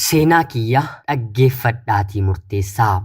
Seenaa kiyya dhaggeeffadhaatii murteessaa.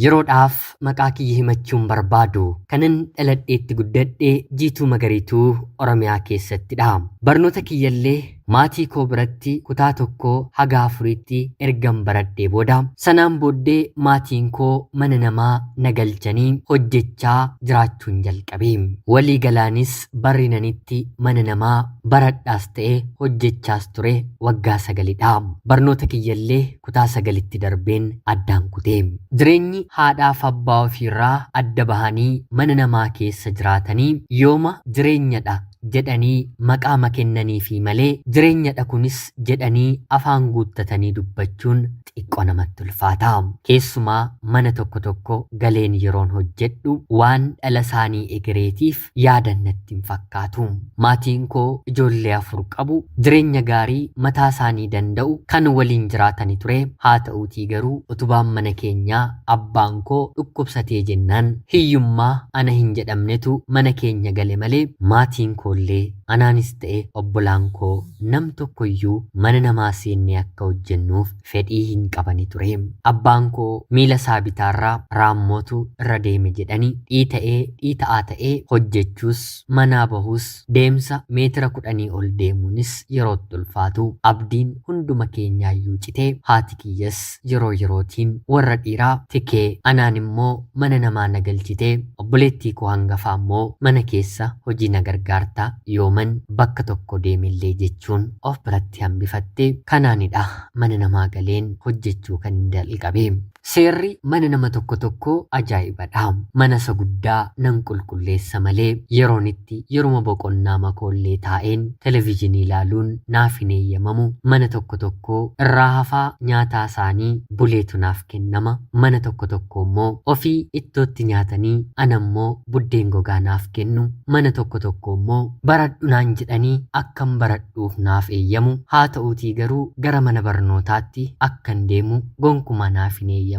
Yeroodhaaf maqaa kiyya himachuun barbaadu kanan dhaladheetti guddadhe Jiituu Magariituu Oromiyaa keessattidha. Barnoota kiyyallee maatii koo biratti kutaa tokkoo haga afuriitti ergan baradhee booda sanaan booddee maatiin koo mana namaa na galchanii hojjechaa jiraachuun jalqabe. Walii galaanis barri nanitti mana namaa baradhaas ta'e hojjechaas ture waggaa sagalidha. Barnoota kiyyallee kutaa sagalitti darbeen addaan kute. Jireenyi haadhaaf abbaa ofiirraa adda bahanii mana namaa keessa jiraatanii yooma jireenyadha jedhanii maqaama kennaniifii malee jireenyadha kunis jedhanii afaan guuttatanii dubbachuun xiqqoo namatti ulfaata. Keessumaa mana tokko tokko galeen yeroon hojjedhu waan dhala isaanii egereetiif yaadan natti hin fakkaatu. Maatiin koo ijoollee afur qabu, jireenya gaarii mataa isaanii danda'u kan waliin jiraatani ture. Haa ta'uutii garuu utubaan mana keenyaa abbaan koo dhukkubsatee jennaan hiyyummaa ana hin jedhamnetu mana keenya gale malee maatiin koollee anaanis ta'e obbolaan koo nam tokkoyyuu mana namaa seennee akka hojjennuuf fedhii hin qabani ture. Abbaan koo miila isaa bitaarraa raammootu irra deeme jedhani dhiita'ee dhiita'aa ta'ee hojjechuus manaa bahuus deemsa meetira kudhanii ol deemuunis yerootti ulfaatu abdiin hunduma keenyaayyuu citee haati kiyyas yeroo yerootiin warra dhiiraa tikee anaan immoo mana namaa na galchitee obboleettii koo hangafaa immoo mana keessa hojii na gargaarta yooman bakka tokko deemellee jechuun of biratti hambifatte kanaanidha mana namaa galeen hojjechuu kan jalqabe. Seerri mana nama tokko tokkoo ajaa'ibadha. Mana isa guddaa nan qulqulleessa malee yeroon itti yeruma boqonnaa makoollee taa'een televizyinii ilaaluun naaf hin eeyyamamu. Mana tokko tokkoo irraa hafaa nyaataa isaanii buleetu naaf kennama. Mana tokko tokko immoo ofii ittootti nyaatanii ana immoo buddeen gogaa naaf kennu. Mana tokko tokko immoo baradhu naan jedhanii akkan baradhuuf naaf eeyyamu. Haa ta'uutii garuu gara mana barnootaatti akkan deemu gonkumaa naaf hin eeyyamani.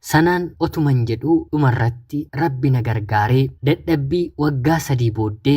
Sanaan otuman jedhuu dhumarratti Rabbi na gargaaree dadhabbii waggaa sadii booddee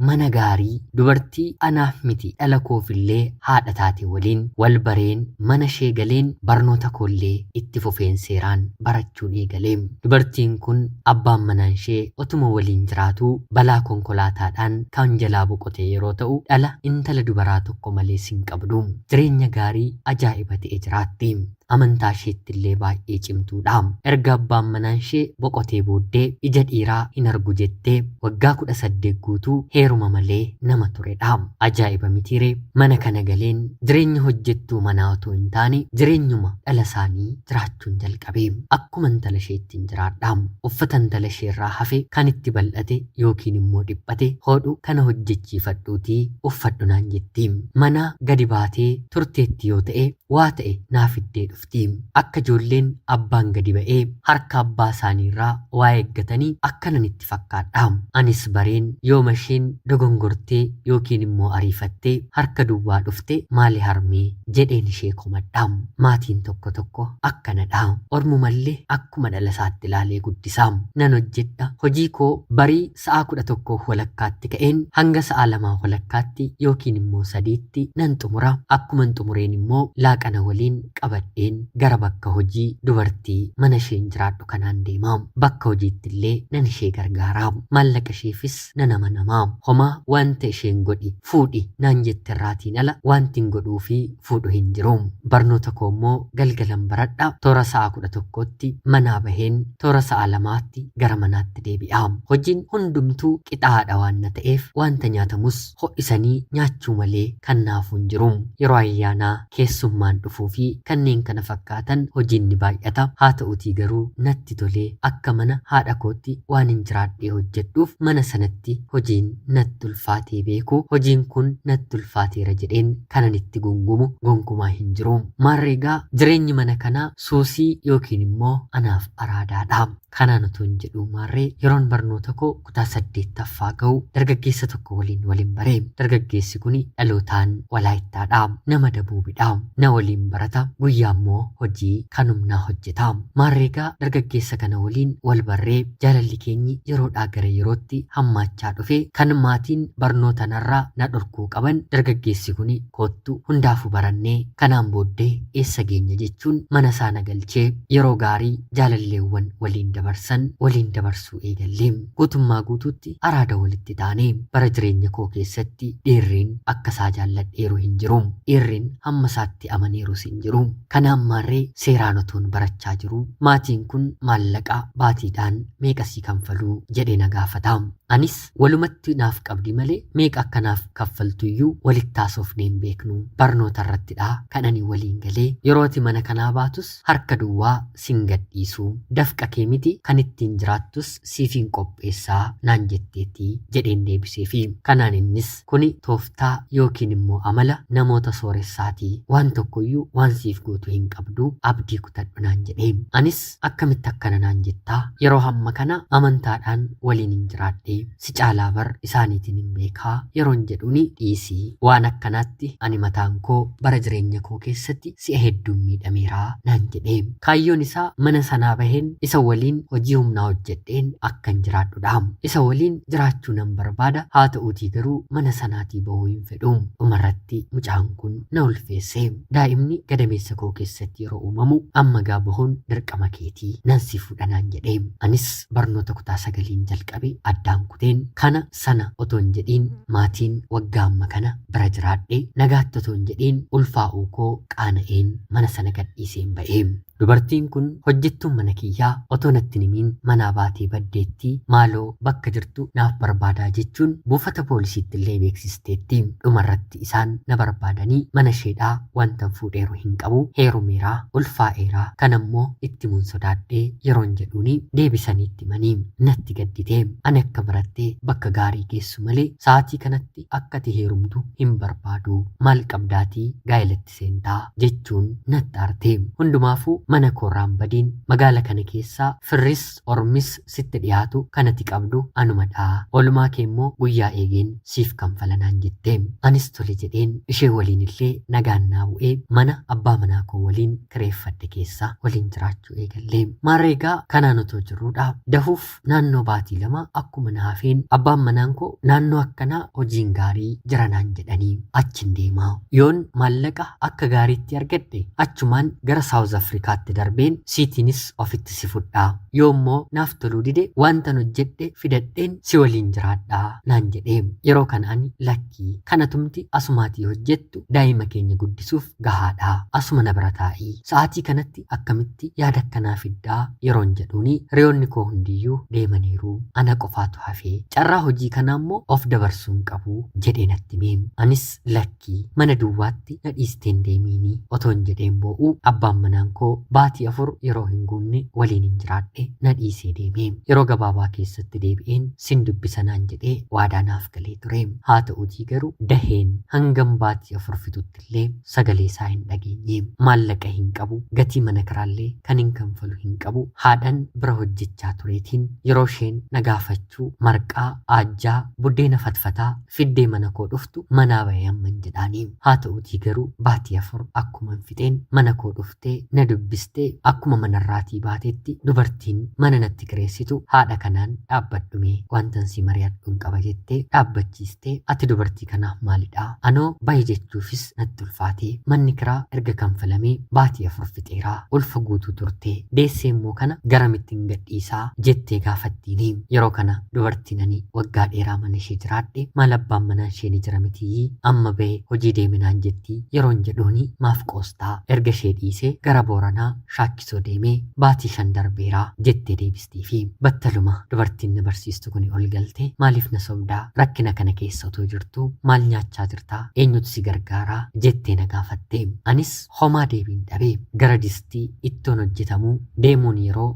mana gaarii dubartii anaaf miti dhala koofillee haadha taate waliin wal bareen mana ishee galeen barnoota koollee itti fufeen seeraan barachuun eegale. Dubartiin kun abbaan manaan ishee otuma waliin jiraatuu balaa konkolaataadhaan kan jalaa boqote yeroo ta'u dhala intala dubaraa tokko malees hin qabdu. Jireenya gaarii ajaa'iba ta'e jiraatti. Amantaa isheetti illee baay'ee cimtuudha. Erga abbaan manaan ishee boqotee booddee ija dhiiraa hin argu jettee waggaa 18 guutuu heeruma malee nama turedha. Ajaa'iba mitiiree mana kana galeen jireenya hojjettuu manaa otoo hin taane jireenyuma dhala isaanii jiraachuun jalqabe. Akkuma intala isheettiin jiraadha. Uffata intala isheerraa hafe kan itti bal'ate yookiin immoo dhiphate hodhu kana hojjechiifadhuutii uffadhu naan jetti. Mana gadi baatee turteetti yoo ta'e waa ta'e naa fiddee dhufti. Akka ijoolleen abbaan gadi ba'ee harka abbaa isaaniirraa waa eeggatanii akkanan itti fakkaadha. Anis bareen yooma isheen dogongortee yookiin immoo ariifattee harka duwwaa dhufte maali harmee jedheen ishee komadha. Maatiin tokko tokko akkanadha. Ormumallee akkuma dhala isaatti ilaalee guddisa. Nan hojjedha. Hojii koo barii sa'a 11 walakkaatti ka'een hanga sa'a 2 walakkaatti yookiin immoo sadiitti nan xumura. Akkuman xumureen immoo laaqana waliin qabadheen gara bakka hojii dubartii mana isheen jiraadhu kanaan deema. Bakka hojiitti illee nan ishee gargaara. Maallaqa isheefis nan amanama. Homaa wanta isheen godhi fuudhi naan jette irraatiin ala wanti hin godhuu fi fuudhu hin jiru. Barnoota koo immoo galgalan baradha. Toora sa'a 11tti manaa baheen toora sa'a lamaatti gara manaatti deebi'a. Hojiin hundumtuu qixaa'aadha waan na ta'eef wanta nyaatamus ho'isanii nyaachuu malee kan naafu hin jiru. Yeroo ayyaanaa keessummaan dhufuu fi kanneen kana fakkaatan hojiin ni baay'ata. Haa ta'utii garuu natti tolee akka mana haadha kootti waan hin jiraadhee hojjedhuuf mana sanatti hojiin natti ulfaatee beeku hojiin kun natti ulfaateera jedheen kanan itti gungumu gonkumaa hin jiru. Maarreegaa jireenyi mana kanaa suusii yookiin immoo anaaf araadaadha. Kanaan otoo hin jedhuu maarree yeroon barnoota koo kutaa 8ffaa ga'u dargaggeessa tokko waliin walin bare. Dargaggeessi kuni dhalootaan Walaayittaadha. Nama Dabuubidha. Na waliin barata. Guyyaa immoo immoo hojii kan humnaa hojjeta. Maarreegaa dargaggeessa kana waliin wal barree jaalalli keenyi yeroodhaa gara yerootti hammaachaa dhufe. Kan maatiin barnoota narraa na dhorkuu qaban dargaggeessi kun koottu hundaafuu barannee kanaan booddee eessa geenya jechuun mana isaa na galchee yeroo gaarii jaalalleewwan waliin dabarsan waliin dabarsuu eegalle. Guutummaa guutuutti araada walitti taane. Bara jireenya koo keessatti dhiirriin akka isaa jaalladheeru hin jiru. Dhiirriin hamma isaatti amaneerus hin jiru. Kanaan maarree seeraan otoon barachaa jiru maatiin kun maallaqa baatiidhaan meeqa sii kanfaluu jedhee na gaafata. Anis walumatti naaf qabdi malee meeqa akka naaf kaffaltuyyuu walitti haasofnee hin beeknu. Barnoota irrattidha kan ani waliin galee. Yeroo ati mana kanaa baatus harka duwwaa sin gadhiisu. Dafqa kee miti kan ittiin jiraattus siifiin qopheessaa naan jetteetti jedheen deebiseefi. Kanaan innis kuni tooftaa yookiin immoo amala namoota sooressaatii, waan tokkoyyuu waan siif gootu hin qabdu, abdii kutadhu naan jedhe. Anis akkamitti akkana naan jettaa, yeroo hamma kana amantaadhaan waliin hin jiraadhe, si caalaa bar isaaniitiin hin beekaa yeroon jedhuuni, dhiisii waan akkanaatti ani mataan koo bara jireenya koo keessatti si'a hedduun miidhameeraa naan jedhe. Kaayyoon isaa mana sanaa baheen isa waliin hojii humnaa hojjedheen akkan jiraadhudha. Isa waliin jiraachuu nan barbaada, haa ta'uutii garuu mana sanaatii bahuu hin fedhu. Dhumarratti mucaan kun na ulfeesse. Daa'imni gadameessa koo keessatti yeroo uumamu amma gaa bahuun dirqama keetii, nan si fuudha naan jedhe. Anis barnoota kutaa 9n jalqabe addaan kuteen kana sana otoo hin jedhiin maatiin waggaa amma kana bira jiraadhe nagaatti otoo hin jedhiin ulfaa'uu koo qaana'een mana sana gadhiiseen ba'e. Dubartiin kun hojjettuun mana kiyyaa otoo natti hin himiin manaa baatee baddeetti, maaloo bakka jirtu naaf barbaadaa jechuun buufata poolisiitti illee beeksisteetti. Dhumarratti isaan na barbaadanii mana isheedhaa wantan fuudheeru hin qabu, heerumeeraa, ulfaa'eeraa, kanammoo itti himuun sodaadhee yeroon jedhuuni deebisanii itti himanii natti gaddite. Ani akka barattee bakka gaarii geessu malee sa'aatii kanatti akka ati heerumtu hin barbaadu, maal qabdaatii gaa'elatti seentaa jechuun natti aarte. Hundumaafuu mana koorraan badiin, magaala kana keessaa firris ormis sitti dhiyaatu kanati qabdu anumadha. Oolmaa kee immoo guyyaa eegeen siif kanfala naan jette. Anis tole jedheen ishee waliin illee nagaan naa bu'ee mana abbaa manaa koo waliin kireeffadhe keessa waliin jiraachuu eegalle. Maarreegaa kanaan otoo jirruudha. Dahuuf naannoo baatii 2 akkuma na hafeen abbaan manaan koo naannoo akkanaa hojiin gaarii jira naan jedhanii achin deemaa. Yoon maallaqa akka gaariitti argadhe achumaan gara Saawuz Afrikaatti darbeen siitiinis ofitti si fudhaa. Yoo immoo naaf toluu dide wantan hojjedhe fidadheen si waliin jiraadhaa naan jedhe. Yeroo kana ani lakkii kanatumti asumaatii hojjettu daa'ima keenya guddisuuf gahaadha. Asuma na bira taa'ii. Sa'aatii kanatti akkamitti yaada akkanaa fiddaa yeroon jedhuuni hiriyoonni koo hundiyyuu deemaniiru. Ana qofaatu hafee. Carraa hojii kanaa immoo of dabarsuu hin qabu jedhee natti hime. Anis lakkii mana duwwaatti na dhiisteen deemiini otoon jedheen boo'u abbaan manaan koo baatii 4 yeroo hin guunne waliin hin jiraadhe na dhiisee deeme. Yeroo gabaabaa keessatti deebi'een sin dubbisa naan jedhee waadaa naaf galee ture. Haa ta'uutii garuu daheen hangam baatii 4 fixutti illee sagalee isaa hin dhageenye. Maallaqa hin qabu, gatii mana kiraallee kan hin kanfalu hin qabu. Haadhan bira hojjechaa tureetiin yeroo isheen na gaafachuu marqaa, aajjaa, buddeena fatfataa fiddee mana koo dhuftu manaa bahee amman jedhaani. Haa ta'uutii garuu baatii 4 akkuma fixeen mana koo dhuftee na dubbistee akkuma manarraatii baatetti dubartiin mana natti kireessitu haadha kanaan dhaabbadhume wantan si mari'adhuun qaba jettee dhaabbachiistee, ati dubartii kanaaf maalidha? Anoo bahi jechuufis natti ulfaate. Manni kiraa erga kanfalamee baatii 4 fixeeraa, ulfa guutuu turte, deessee immoo kana garamitti hin gadhiisaa jettee gaafattiini. Yeroo kana dubartiin ani waggaa dheeraa mana ishee jiraadhe maal abbaan manaa ishee ni jira mitii, amma bahe hojii deeminaan jetti yeroon jedhuuni maaf qoostaa, erga ishee dhiisee gara Booranaa Shaakkisoo deemee baatii 5 darbeeraa jettee deebistiifi. Battaluma dubartiin na barsiistu kuni ol galte maaliif na sobdaa, rakkina kana keessa otoo jirtu maal nyaachaa jirtaa, eenyutu si gargaaraa jettee na gaafatte. Anis homaa deebiin dhabe. Gara distii ittoon hojjetamuu deemuun yeroo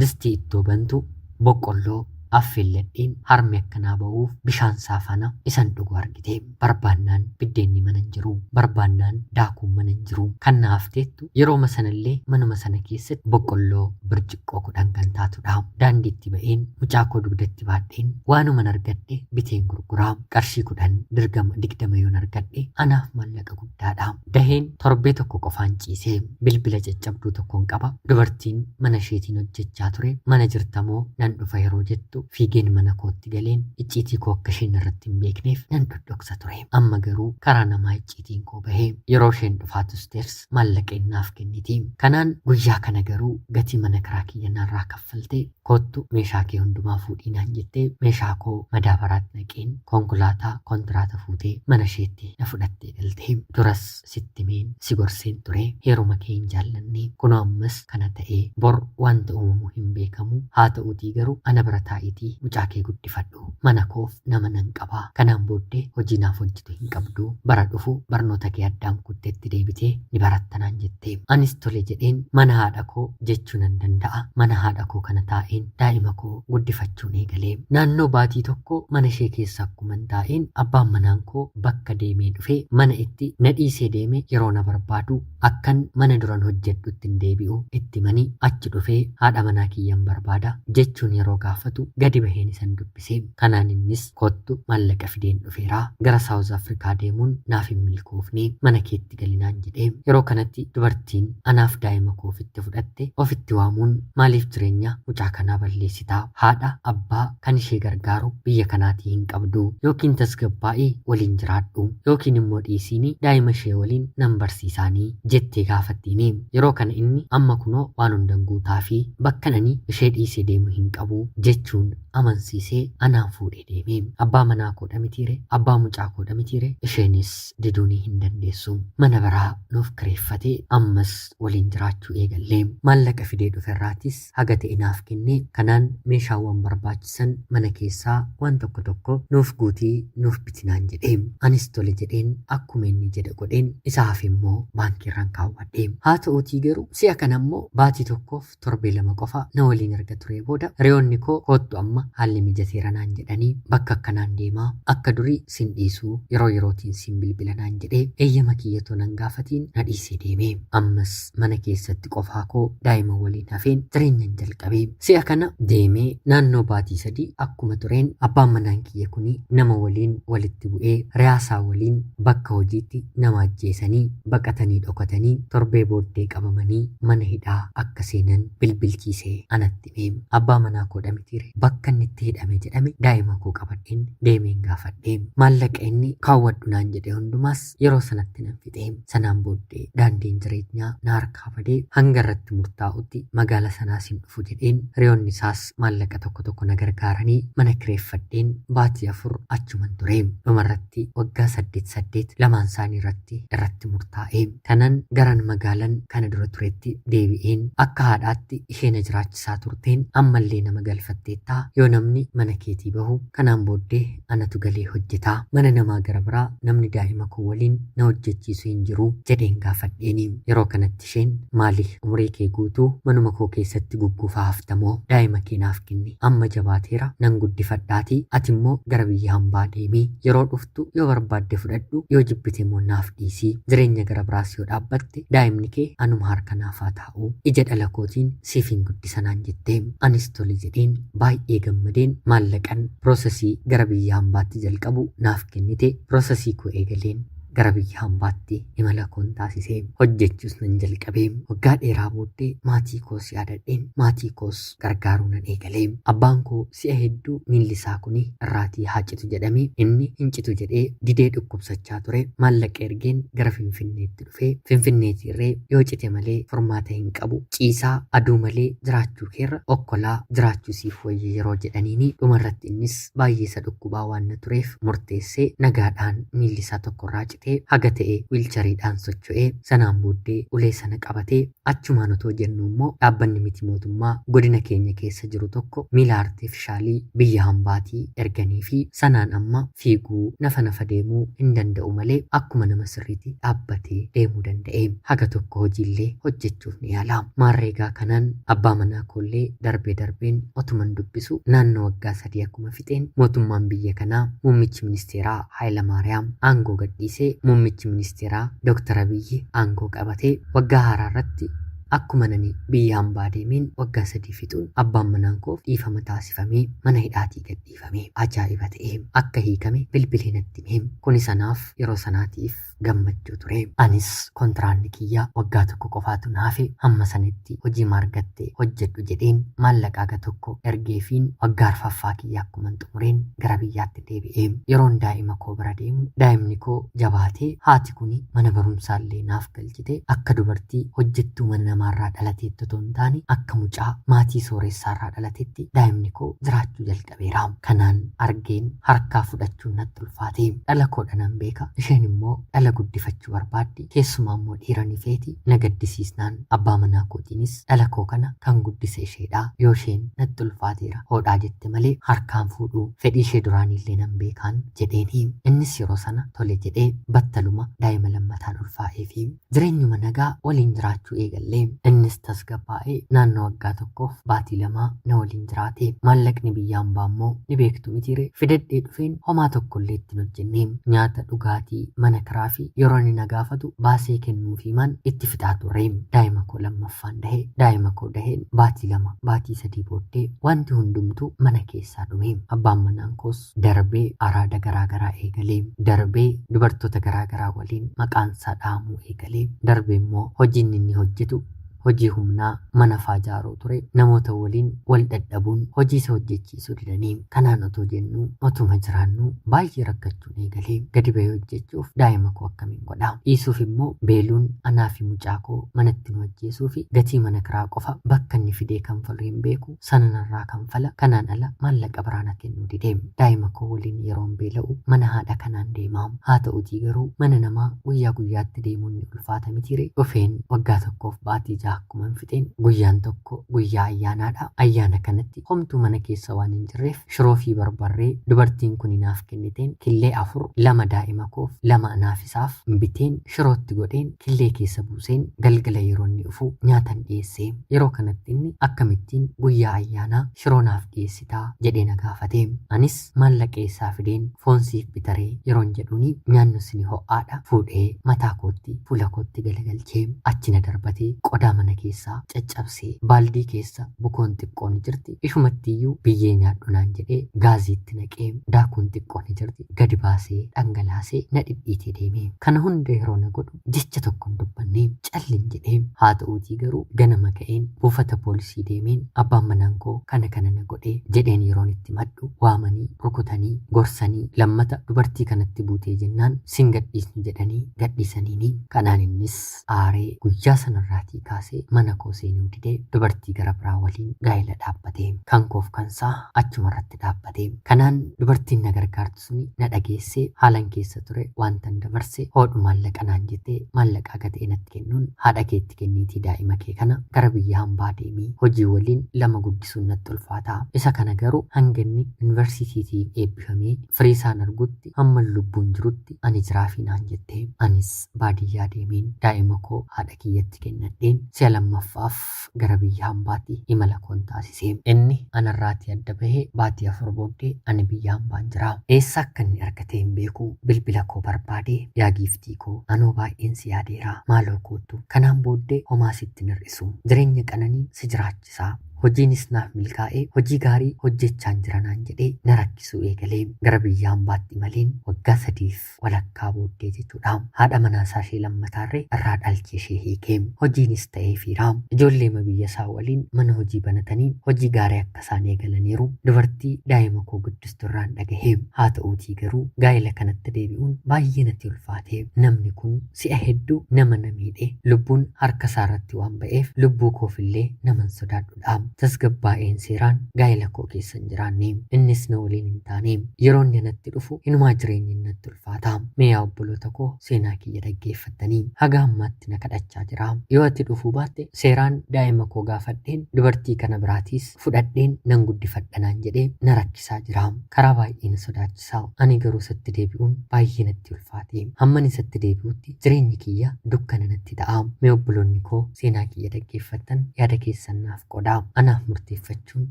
distii ittoo bantu boqqolloo, Affeelladheen harmi akka naa ba'uuf bishaan saafana isan dhugu argite. Barbaannaan biddeenni mana hin jiru. Barbaannaan daakuun mana hin jiru. Kan na hafteettu yerooma sanallee manuma sana keessatti boqqolloo birciqqoo 10 kan taatudha. Daandiitti ba'een mucaa koo dugdatti baadheen waanuman argadhe biteen gurguraa. Qarshii 10 dirgama 20 yoon argadhe anaaf maallaqa guddaadha. Daheen torbee tokko qofaan ciise. Bilbila caccabduu tokkon qaba. Dubartiin mana isheetiin hojjechaa ture mana jirtamoo nan dhufa yeroo jettu fiigeen mana kootti galeen icciitii koo akka isheen irratti hin beekneef nan dhodhoksa ture. Amma garuu karaa namaa icciitiin koo bahe. Yeroo isheen dhufaatu steers maallaqa innaaf kenniti. Kanaan guyyaa kana garuu gatii mana kiraa kiyya narraa kaffalte koottu meeshaa kee hundumaa fuudhii naan jettee meeshaa koo madaabaraatti naqeen konkolaataa kontiraata fuutee mana isheetti na fudhattee galte. Duras sitti himeen si gorseen ture heeruma kee hin jaallanne kunoo ammas kana ta'ee bor wanta uumamu hin beekamu haa ta'uutii garuu ana bira taa'iitii mucaa kee guddifadhu mana koof nama nan qaba kanaan booddee hojii naaf hojjetu hin qabdu bara dhufu barnoota kee addaan kuttetti deebitee ni baratta naan jette anis tole jedheen mana haadha koo jechuu nan danda'a mana haadha koo kana taa'een daa'ima koo guddifachuun eegale naannoo baatii tokko mana ishee keessa akkuman taa'een abbaan manaan koo bakka deemee dhufe mana itti na dhiisee deeme yeroo na barbaadu akkan mana duran hojjedhutti hin deebi'u itti mani achi dhufee haadha manaa kiyyan barbaada jechuun yeroo gaafatu gadi baheen isan dubbise. Kanaan innis kottu maallaqa fideen dhufeera gara Saawuz Afrikaa deemuun naaf hin milkoofne mana keetti galinaan jedhe. Yeroo kanatti dubartiin anaaf daa'ima koo ofitti fudhatte ofitti waamuun maaliif jireenya mucaa kanaa balleessitaa haadha abbaa kan ishee gargaaru biyya kanaatii hin qabdu yookiin tasgabbaa'ii waliin jiraadhu yookiin immoo dhiisiini daa'ima ishee waliin nan barsiisaanii jettee gaafattiini. Yeroo kana inni amma kunoo waan hundan guutaafii bakkan ani ishee dhiisee deemu hin qabu jechuun amansiisee anaan fuudhee deeme. Abbaa manaa koodha mitiire? Abbaa mucaa koodha mitiire? Isheenis diduunii hin dandeessu. Mana biraa nuuf kireeffatee ammas waliin jiraachuu eegalle. Maallaqa fidee dhuferraatis haga ta'e naaf kennee kanaan meeshaawwan barbaachisan mana keessaa waan tokko tokko nuuf guutii nuuf biti naan jedhe. Anis tole jedheen akkuma inni jedhe godheen isa hafe immoo baankiirran kaawwadhe. Haa ta'uutii garuu si'a kana immoo baatii tokkoof torbee 2 qofa na waliin erga turee booda hiriyoonni koo koottu amma haalli mijateera naan jedhanii bakka akkanaan deemaa akka durii sin dhiisuu yeroo yerootiin siin bilbila naan jedhee eeyyama kiyya otoo nan gaafatiin na dhiisee deeme. Ammas mana keessatti qofaa koo daa'ima waliin hafeen jireenyan jalqabe. Si'a kana deemee naannoo baatii 3 akkuma tureen abbaan manaan kiyya kuni nama waliin walitti bu'ee riyaasaa waliin bakka hojiitti nama ajjeesanii baqatanii dhokatanii torbee booddee qabamanii mana hidhaa akka seenan bilbilchiisee anatti hime. Abbaa manaa koodha mitiire bakka inni itti hidhame jedhame daa'ima koo qabadheen deemeen gaafadhe. Maallaqa inni kaawwadhu naan jedhe hundumaas yeroo sanatti nan fixe. Sanaan booddee daandiin jireenyaa na harkaa badee hanga irratti murtaa'utti magaala sanaas hin dhufu jedheen hiriyoonni isaas maallaqa tokko tokko na gargaaranii mana kireeffadheen baatii 4 achuman ture. Dhumarratti waggaa 8 saddeet lamaan isaanii irratti irratti murtaa'e. Kanan garan magaalan kana dura turetti deebi'een akka haadhaatti ishee na jiraachisaa turteen ammallee nama galfatteettaa yoo namni mana keetii bahu kanaan booddee anatu galee hojjeta. Mana namaa gara biraa namni daa'ima koo waliin na hojjechiisu hin jiru jedheen gaafadheeni. Yeroo kanatti isheen maali umurii kee guutuu manuma koo keessatti gugguufaa haftamoo daa'ima kee naaf kenni amma jabaateera nan guddifadhaatii ati immoo gara biyya hambaa deemi yeroo dhuftu yoo barbaadde fudhadhu yoo jibbite immoo naaf dhiisi jireenya gara biraas yoo dhaabbatte daa'imni kee anuma harka naaf haa taa'u ija dhala kootiin siif hin guddisa naan jette. Anis tole jedheen baay'ee gammadeen maallaqan piroosesii gara biyya hambaatti jalqabu naaf kennite piroosesii koo eegaleen gara biyya hambaatti imala koon taasise hojjechuus nan jalqabe. Waggaa dheeraa booddee maatii koos yaadadheen maatii koos gargaaruu nan eegale. Abbaan koo si'a hedduu miilli isaa kuni irraatii haa citu jedhamee inni hin citu jedhee didee dhukkubsachaa ture. Maallaqa ergeen gara Finfinneetti dhufee Finfinneetiirree yoo cite malee furmaata hin qabu ciisaa aduu malee jiraachuu keerra okkolaa jiraachuu siif wayya yeroo jedhaniini dhumarratti innis baay'ee isa dhukkubaa waan na tureef murteessee nagaadhaan miilli isaa tokko irraa cite. citee haga ta'e wiilchariidhaan socho'ee sanaan booddee ulee sana qabatee achumaan otoo jennu immoo dhaabbanni miti mootummaa godina keenya keessa jiru tokko miila arteefishaalii biyya hambaatii erganii fi sanaan amma fiiguu nafa nafa deemuu hin danda'u malee akkuma nama sirriitti dhaabbatee deemuu danda'e. Haga tokko hojiillee hojjechuuf ni yaala. Maarreegaa kanaan abbaa manaa koollee darbee darbeen otuman dubbisu naannoo waggaa 3 akkuma fixeen mootummaan biyya kanaa muummichi ministeeraa Hayilamaariyaam aangoo gadhiisee muummichi ministeeraa Dr. Abiyyi aangoo qabatee waggaa haaraa irratti akkuma nani biyya hambaa deemeen waggaa 3 fixuun abbaan manaan koof dhiifama taasifamee mana hidhaatii gadhiifame. Ajaa'iba ta'e akka hiikame bilbilee natti hime. Kunis anaaf yeroo sanaatiif gammachuu ture. Anis kontiraanni kiyya waggaa tokko qofaatu na hafe hamma sanitti hojii maargatte hojjedhu jedheen maallaqa haga tokko ergeefiin waggaa arfaffaa kiyya akkuman xumureen gara biyyaatti deebi'e. Yeroon daa'ima koo bira deemu daa'imni koo jabaatee haati kuni mana barumsaallee naaf galchite akka dubartii hojjettuu mana namaarraa dhalateetti otoo hin taane akka mucaa maatii sooreessaarraa dhalatetti daa'imni koo jiraachuu jalqabeera. Kanaan argeen harkaa fudhachuun natti ulfaate. Dhala koodha nan beeka. Isheen immoo dhala guddifachuu barbaaddi. Keessumaa immoo dhiira ni feeti. Na gaddisiisnaan abbaa manaa kootiinis dhala koo kana kan guddise isheedha. Yoo isheen natti ulfaateera hodhaa jette malee harkaan fuudhuu fedhii ishee duraaniillee nan beekaan jedheeni. Innis yeroo sana tole jedhee battaluma daa'ima lammataan ulfaa'ee fi jireenyuma nagaa waliin jiraachuu eegalle. Innis tasgabbaa'ee naannoo waggaa tokkoof baatii lamaa na waliin jiraate. Maallaqni biyya hambaa immoo ni beektu mitiire fidadhee dhufeen homaa tokkollee ittiin hojjenne. Nyaata, dhugaatii, mana kiraa fi yeroo inni na gaafatu baasee kennuufii maan itti fixaa turre. Daa'ima koo lammaffaan dahe. Daa'ima koo daheen baatii 2 baatii 3 booddee wanti hundumtuu mana keessaa dhume. Abbaan manaan koos darbee araada garaa garaa eegale. Darbee dubartoota garaa garaa waliin maqaan isaa dhahamuu eegale. Darbee immoo hojiin inni hojjetu hojii humnaa mana faa ijaaruu ture. Namoota waliin wal dadhabuun hojii isa hojjechiisuu didanii. Kanaan otoo jennuu otuma jiraannuu baay'ee rakkachuun eegale. Gadi bahee hojjechuuf daa'ima koo akkamiin godha? Dhiisuuf immoo beeluun anaa fi mucaa koo manatti nu ajjeesuu fi gatii mana kiraa qofa bakka inni fidee kanfalu hin beeku. Sana narraa kanfala. Kanaan ala maallaqa biraa na kennuu dide. Daa'ima koo waliin yeroon beela'u mana haadha kanaan deema. Haa ta'utii garuu mana namaa guyyaa guyyaatti deemuun ni ulfaata mitiire. Dhufeen waggaa tokkoof baatii jaha akkuman fixeen guyyaan tokko guyyaa ayyaanaadha. Ayyaana kanatti homtuu mana keessa waan hin jirreef shiroo fi barbarree dubartiin kuni naaf kenniteen killee 4 lama daa'ima koof lama anaaf isaaf biteen shirootti godheen killee keessa buuseen galgala yeroo inni dhufu nyaatan dhiyeesse. Yeroo kanatti inni akkamittiin guyyaa ayyaanaa shiroo naaf dhiyeessitaa jedhee na gaafate. Anis maallaqa eessaa fideen foon siif bitaree yeroon jedhuuni nyaanni suni ho'aadha fuudhee mataa kootti fuula kootti galagalchee achi na darbatee qodaa mana keessaa caccabsee baaldii keessa bukoon xiqqoo ni jirti ishumattiyyuu biyyee nyaadhu naan jedhee gaaziitti naqee daakuun xiqqoo ni jirti gadi baasee dhangalaasee na dhidhiitee deeme. Kana hunda yeroo na godhu jecha tokko hin dubbanne callin jedhee. Haa ta'uutii garuu ganama ka'een buufata poolisii deemeen abbaan manaan koo kana kana na godhe jedheen yeroon itti madhu waamanii rukutanii gorsanii lammata dubartii kanatti buutee jennaan sin gadhiisnu jedhanii gadhiisaniini. Kanaan innis aaree guyyaa sanarraatii kaasee mana koo seenuu didee dubartii gara biraa waliin gaa'ela dhaabbate. Kan koof kansaa achumarratti dhaabbate. Kanaan dubartiin na gargaartu suni na dhageessee haalan keessa ture wantan dabarse hoodhu maallaqa naan jettee maallaqa haga ta'e natti kennuun haadha keetti kenniitii daa'ima kee kana gara biyya hambaa deemii hojii waliin lama guddisuun natti ulfaata. Isa kana garuu hanga inni yuunivarsiitiitii eebbifamee firii isaan argutti hamma lubbuun jirutti ani jiraafii naan jette. Anis baadiyyaa deemeen daa'ima koo haadha kiyyatti kennadheen si'a lammaffaaf gara biyya hambaatti imala koon taasise. Inni anarraatii adda bahee baatii 4 booddee ani biyya hambaan jira. Eessa akka inni argate hin beeku. Bilbila koo barbaade yaa giiftii koo anoo baay'een si yaadeera. Maaloo koottu. Kanaan booddee homaa sitti hin hir'isu. Jireenya qananiin si jiraachisaa. Hojiinis naaf milkaa'ee hojii gaarii hojjechaan jira naan jedhee na rakkisuu eegalee gara biyya hambaatti imaleen waggaa 3f walakkaa booddee jechuudha. Haadha manaa isaa ishee lammataarree irraa dhalchee ishee hiikee hojiinis ta'ee fiira. Ijoolleema biyya isaa waliin mana hojii banatanii hojii gaarii akka isaan eegalaniiru dubartii daa'ima koo guddistu irraan dhagahe. Haa ta'uutii garuu gaa'ela kanatti deebi'uun baay'ee natti ulfaate. Namni kun si'a hedduu nama na miidhe lubbuun harka isaa irratti waan ba'eef lubbuu koofillee naman sodaadhudha. Tasgabbaa'een seeraan gaa'ela koo keessa hin jiraanne. Innis na waliin hin taane. Yeroo inni natti dhufu hinumaa jireenyi natti ulfaata. Mee yaa obboloota koo seenaa kiyya dhaggeeffattanii haga ammaatti na kadhachaa jira. Yoo ati dhufuu baatte seeraan daa'ima koo gaafadheen dubartii kana biraatiis fudhadheen nan guddifadha naan jedhee na rakkisaa jira. Karaa baay'ee na sodaachisa. Ani garuu isatti deebi'uun baay'ee natti ulfaate. Hamman isatti deebi'utti jireenyi kiyya dukkana natti ta'a. Mee obboloonni koo seenaa kiyya dhaggeeffattan yaada keessan naaf qoodaa. Anaaf murteeffachuun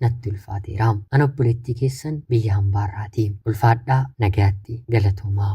natti ulfaateera. Ana obboleettii keessan biyya hambaarraati. Ulfaadhaa nagayaatti galatoomaa.